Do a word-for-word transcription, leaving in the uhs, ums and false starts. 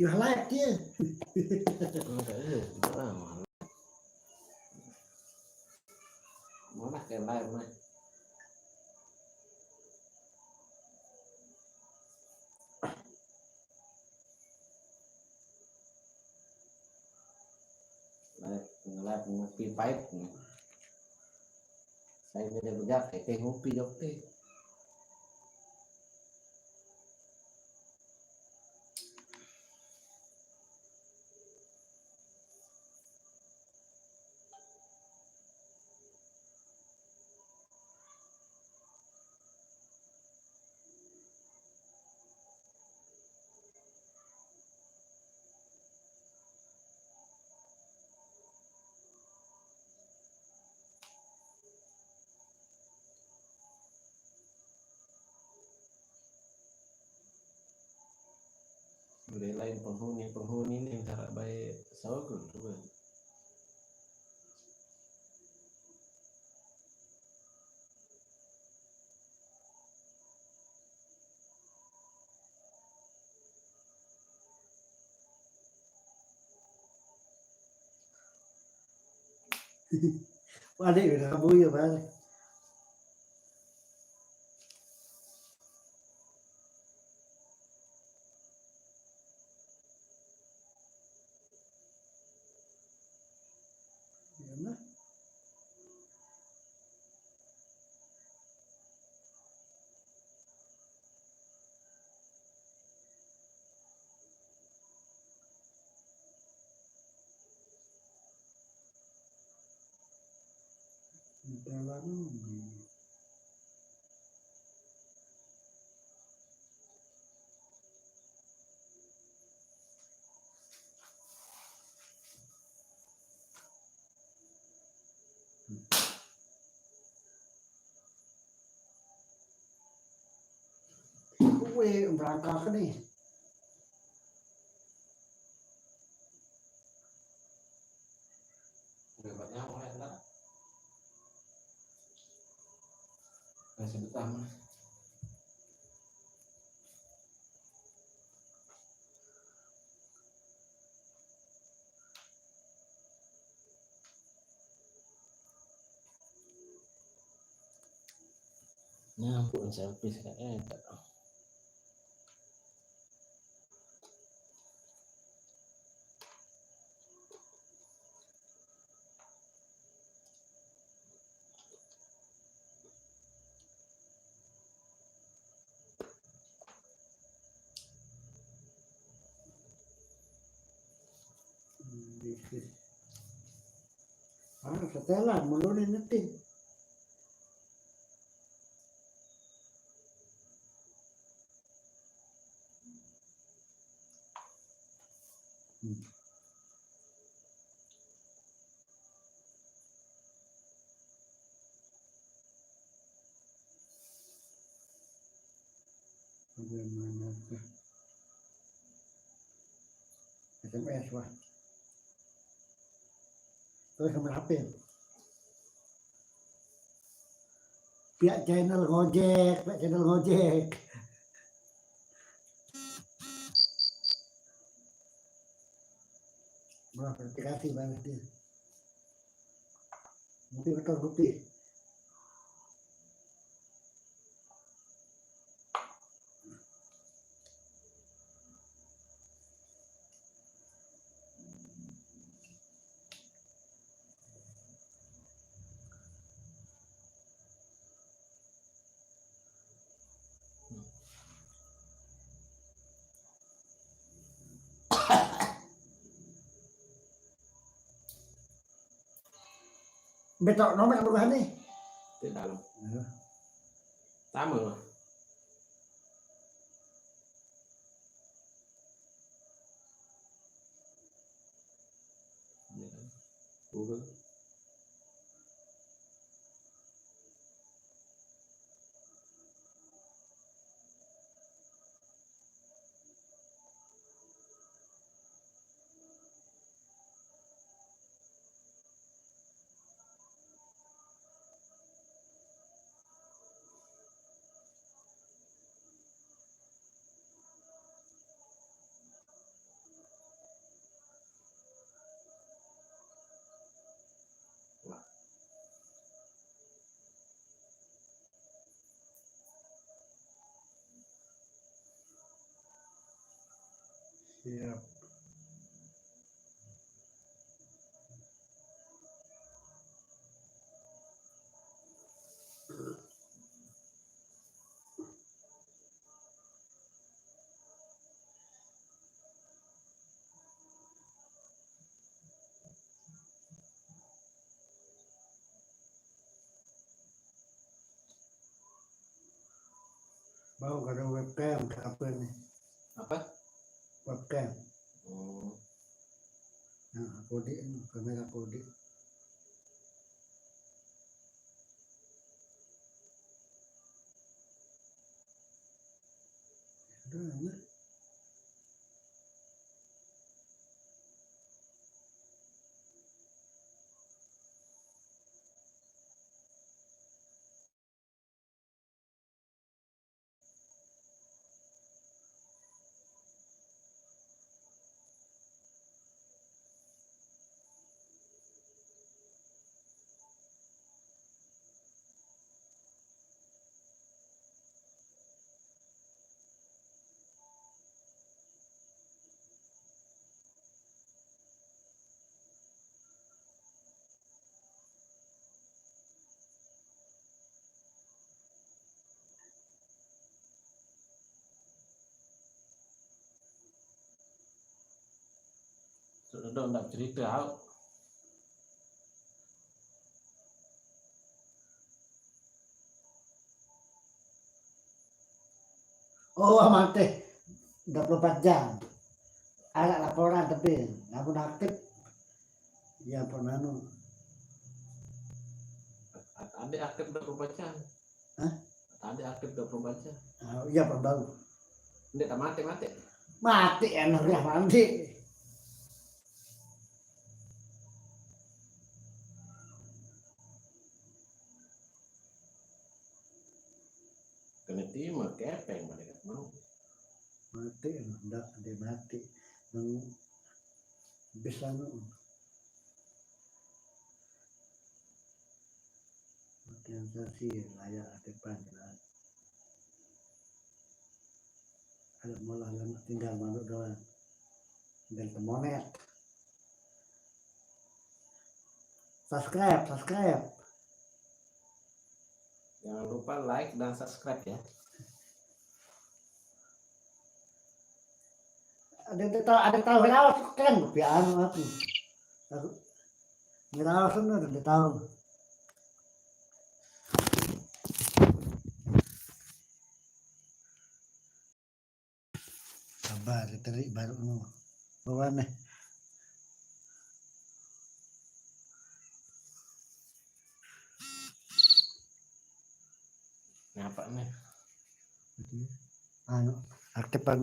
Yo live dia. Mana ke live mah? Live, live ngopi pahit. Saya beda-beda kayak ngopi dok teh. Udah lain penghuni, penghuni nih cara baik sogel juga. Wah, ini udah kamu ya, Bang. Dalam. Weh, berangkat nih. Dapatnya oleh enggak? Masih betah mah. Nah, ampun selfie saya. Ah, setelan, mulu nih nanti. Hmm. Bagaimanakah? S M S, wah. Terus nomor H P. Pihak channel ngojek, pihak channel ngojek. Wah, verifikasi banget dia. Ngopi betul, ngopi. Betok nomor yang berubah nih. Di dalam. Iya. Sama. Iya. Google. Siap. Bau kada webcam ke apa ni? Apa? Webcam. Oh. Nah, Kodik ni, kamera Kodik. Dah, nah. Sudah dong, ndak cerita, au. Oh, manteh. Dua puluh empat jam. Ada laporan tapi, namun aktif. Ya, pernah nu. Ada aktif dua puluh empat jam. Hah? Ada aktif dua puluh empat jam. Ah, iya, Pak Bau. Ndak tak mati, mati. Mati, enak lah mati. Kena terima kepeng balik mau. Mati, enak, ndak, dia mati. Nang bisa nu. Makin sasi layak depan lah. Ada mula lama tinggal manuk doang. Tinggal temonet. Subscribe, subscribe. Jangan lupa like dan subscribe ya. Ada tahu, ada tahu raos kan, tapi anu aku. Aku ngeraos kan ada tahu. Sabar, kita lihat baru nu. Bawa nih. Ngapa nih? Anu, aktifan.